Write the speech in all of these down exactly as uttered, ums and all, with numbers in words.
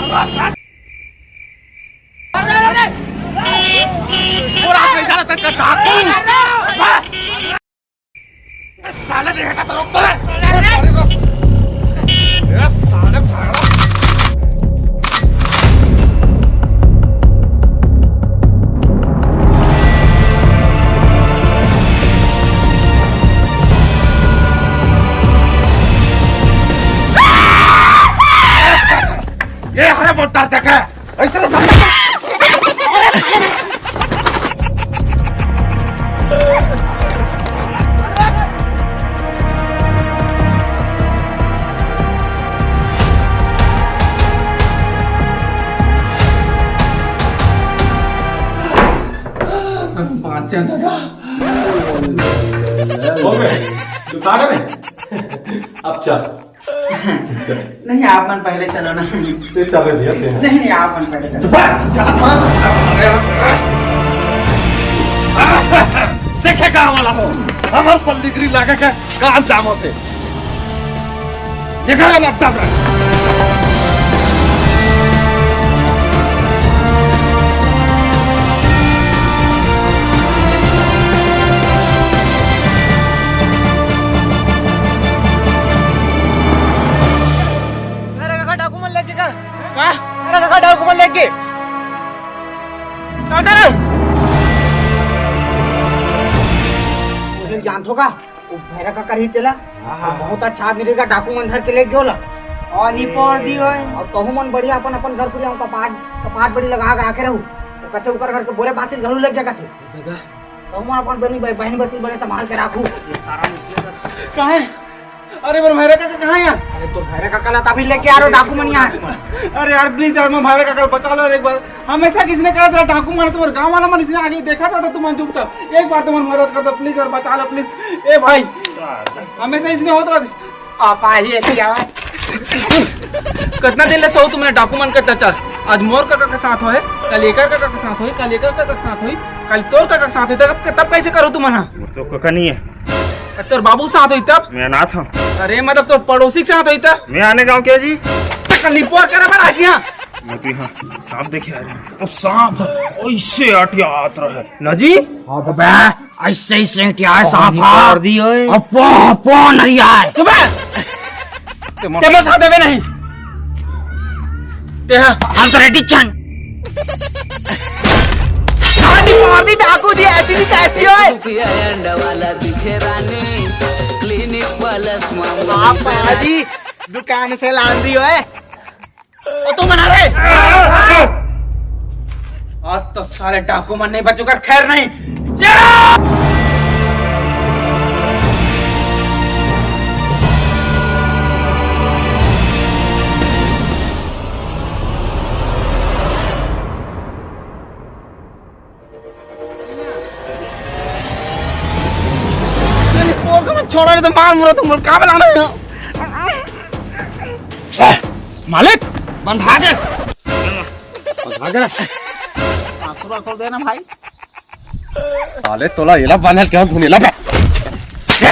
और आप नहीं जाना तक डाकू। साले नहीं हटा तो रोक तो ले। ए, साले भागड़ा। ये हरे मोटा तक है। ऐसे तो बाँचा दादा। हो गए? तू खा रहे? अब चल। नहीं, आप मन पहले चलो ना। ये चल रही है, नहीं, नहीं, आप मन पहले चलो। चुप कर, चल, चल। देखे गाँव वाला हो, हमर सल्ली डिग्री लगा के काम जाम होते। देखा ना लपटा रहा। घर का डाकू मन लेके का? का? घर का डाकू मन लेके। उसे जानथो का? वो भैरा काका रही तेला। हाँ, हाँ। बहुत अच्छा आदमी रही, डाकू मन धर के ले गयो ला। और निपोर दी होय। और कहूँ मन बढ़िया अपन, अपन घर पुरिया कपाट, कपाट बड़ी लगा के रखे रहू। तो कथे उकर घर के बोरे बासिल घलू लग गया कथे। दादा। कहूँ मन अपन बनी बहन बती बड़े संभाल के रखू। ये सारा मुश्किल है। काहे? अरे, मोर भैरा काका कहाँ है यार? अरे, तो भैरा काका ला तभी लेके आ रहे हो, डाकू मन यहाँ। अरे यार, please यार, मैं भैरा काका बचा लो यार एक बार। हमेशा किसी ने कहा था डाकू मार, तुम्हारे गांव वाला मन इसने आगे देखा था, तो तुम चुपचाप एक बार तुम्हारी मदद कर दो, please यार, बचा लो, please। ए भाई, हमेशा इसने होता रहता। आप आइए, क्या बात? कितना दिन ले सहू तुमने डाकू मन के अत्याचार? आज मोर काका के साथ होए, कल एकर काका के साथ होई, कल एकर काका के साथ होई, कल तोर काका के साथ होई, तब, तब कैसे करो तुम मना? मोर तो काका नहीं है। तोर बाबू साथ होई तब? मैं अनाथ हूँ। अरे मतलब तोर पड़ोसी के साथ होई तब? मैं आने गाँव के जी। तो कल निपोर करे बर आसिया। मोती हाँ, सांप देखे आ रहे हैं। ओ सांप ऐसे अटियात रहे। ना जी? हाँ बबे, ऐसे ही सेंटिया है सांप का। कर दी ओए। अपो, अपो नहीं आए। चुप है। ते मोर साथ देवे नहीं। ते हाँ। हम तो रेडी चंद। शादी मार दी डाकू दी, ऐसी नी तैसी ओए। रुपया अंडा वाला दिखे रानी, क्लिनिक प्लस मामू। आप पाजी दुकान से लान दी ओए। ओ तू मना रे। आज तो साले डाकू मन नहीं बचूंगा, खैर नहीं। जा! अरे, पोरका में छोड़ा नहीं तो मार मुरा तुम लोग, का बनाना है? ए, मालिक, बंधा दे। बंधा दे। पाँच सौ रुपया खोल देना भाई। साले तोला एला बांधल के हम धुनेला बे। ये,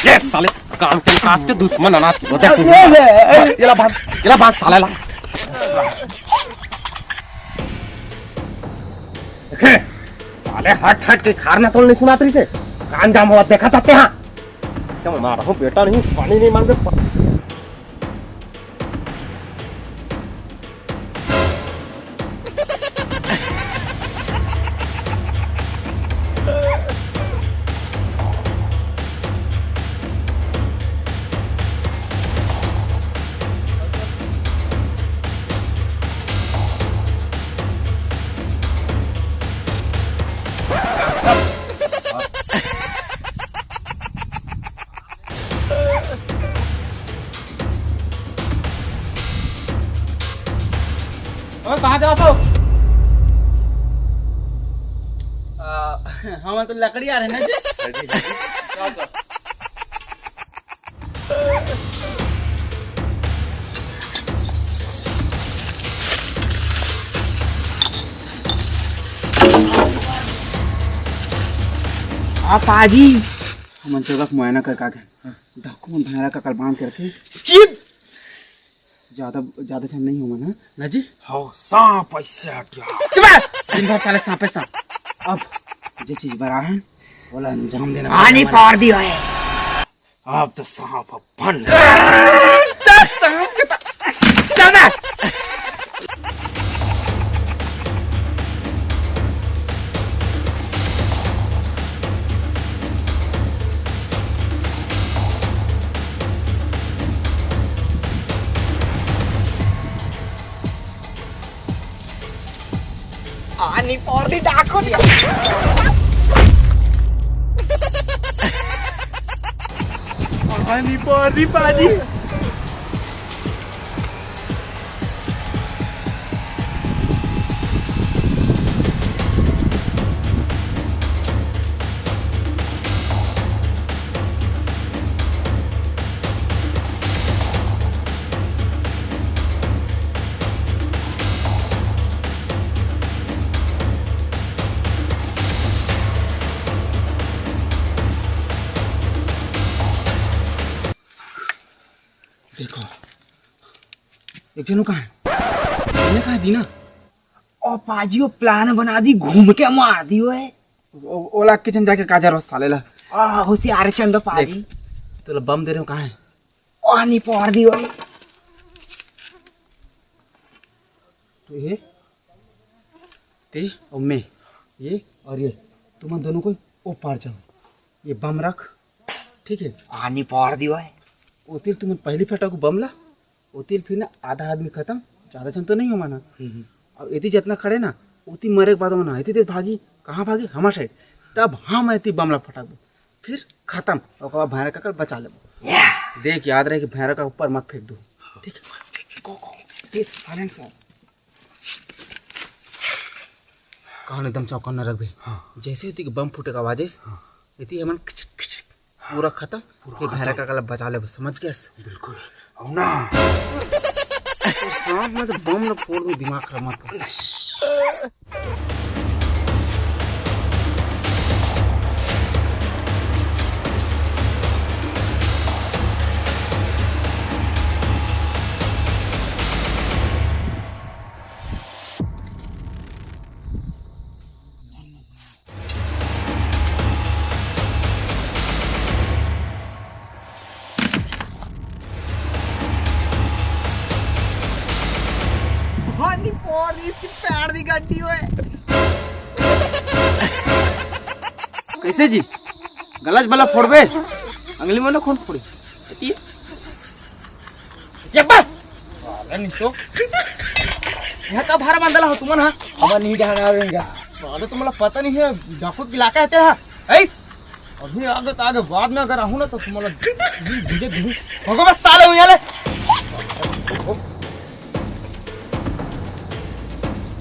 ये साले काम के काज के दुश्मन अनाज के होते हैं। एला बांध, एला बांध साले ला। देखे, साले हट हट के खार ना तोल नहीं सुनात रही से। कान जाम हुआ देखा चाहते हैं। समझ मारा हूँ बेटा नहीं, पानी नहीं मांगे। ओए, कहाँ जात हो? आ, हम तो लकड़ी आ रहे ना जी। आ पाजी, हमन जगह के मुआयना कर का के। डाकू मन भैरा का कल बांध के रखे। स्किप। ज्यादा, ज्यादा झन नहीं हो मन, हाँ? ना जी। हो, सांप ऐसे हट गया। चुप रह! दिन भर साले सांपे सांप। अब जे चीज बर आए हन, ओला अंजाम देना आनी पड़ेगा। पार दिया है। अब तो सांप अपन। चल, सांप के पास। चल बे। आनी पौड़ी डाकू। आनी पौड़ी बाजी। देखो, एक झन कहाँ है? ये कहाँ है दीना? ओ पाजी, वो plan बना दी, घूम के मार दी ओए। ओ, ओला के झन जाके काजर हो साले ला। आ, होशियार चंद पाजी। देख, तोला बम दे रहे हो, कहाँ है? ओ, नहीं पौड़ दी ओए। तो ये, ते और मैं, ये और ये, तुम दोनों को ओ पार जाओ। ये बम रख, ठीक है? आनी पौड़ दी ओए। ओ तीर तुम पहली फटा को बम ला, ओ तीर फिर ना आधा आदमी खत्म, ज्यादा झन तो नहीं हो माना। हम्म। और एती जितना खड़े ना, ओती मरे के बाद ना, एती तेज भागी, कहाँ भागी? हमार side। तब हम एती बम ला फटाकबो, फिर खत्म। ओकर बाद भैरा काका बचा लेबो। देख, याद रहे कि भैरा का ऊपर मत फेंक दो, ठीक है? Go, go, तेज, silent से। कान एकदम चौकन्ना रखबे। हाँ। जैसे ही बम फूटे के आवाज आइस, हाँ। एती हमन खिचक, खिचक, पूरा खत्म। पूरा फिर खत्म। भैरा काका ला बचा लेबो, समझ गयस? बिल्कुल। अब ना। तो सांप में तो बम ला फोड़ दूं, दिमाग खराब मत कर। भानी पौड़ी इसकी पैर दी गड्डी हुए। कैसे जी? गलत बला फोड़बे? अंगली में ना खून फोड़ी। ये बा! साला नीचो। यहाँ का भारा बांधला हो तुमन, हाँ? हमन नहीं डहना रहेंगे। साले तुम्हाला पता नहीं है, डाकू की इलाका है तेरा। ऐ? अभी आगे तो आगे, बाद में अगर आहूँ ना तो तुम्हाला धीरे धीरे। भगो बस साले हुई ले।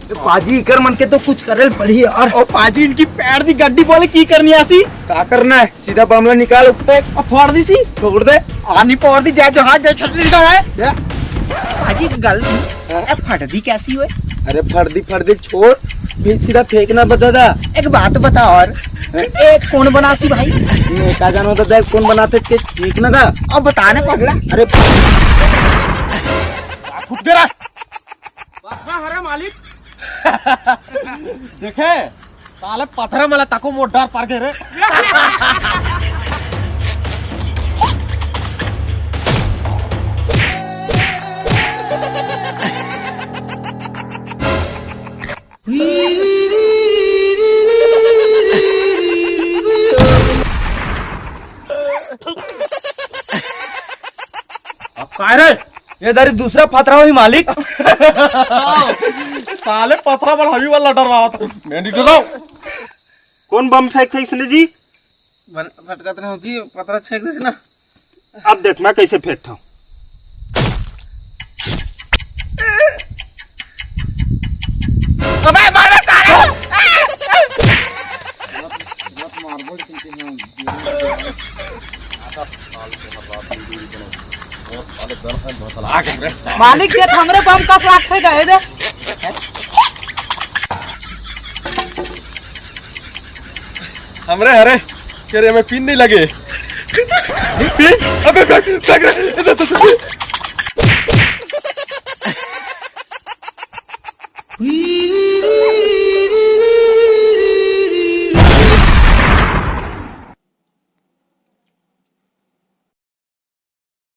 ए पाजी, इकर मन के तो कुछ करे ल पड़ही यार। ओ पाजी, इनकी पैर दी गड्डी बोले की करनी आसी? का करना है? सीधा बमला निकाल, ऊपर फेंक और फोड़ दी सी। छोड़ दे। आनी फोड़ दी, जा जो हाथ, जा छटनी का है। जा। पाजी, एक गल हाँ? ए, फट दी कैसी हुए? अरे फट दी, फट दी, छोड़। फिर सीधा फेंकना बता दा। एक बात बता और, हैं? एक कौन बनासी भाई? मैं का जानो दादा, कौन बनाते के फेंकना दा। अब बता ना पगला। अरे फुट दे रहा। पथरा हरे मालिक। देखे, साले पथरा मला ताको मोर डर पर गे रे। अब काय रे? ये दारी दूसरा पथरा हुई मालिक। साले पथरा वाला हमी वाला डरवावत। मैं नहीं डराओ। कौन बम फेंकथे इसने जी? बन-, फटकत नहीं होती, पथरा छेक देस ना। अब देख मैं कैसे फेंकता हूँ। अबे मार बे साले। मालिक देख हमरे बम कस लागथे गा, ए दे। हमरे हरे, तेरे में पिन नहीं लगे। पिन? अबे फेंक, फेंक रे।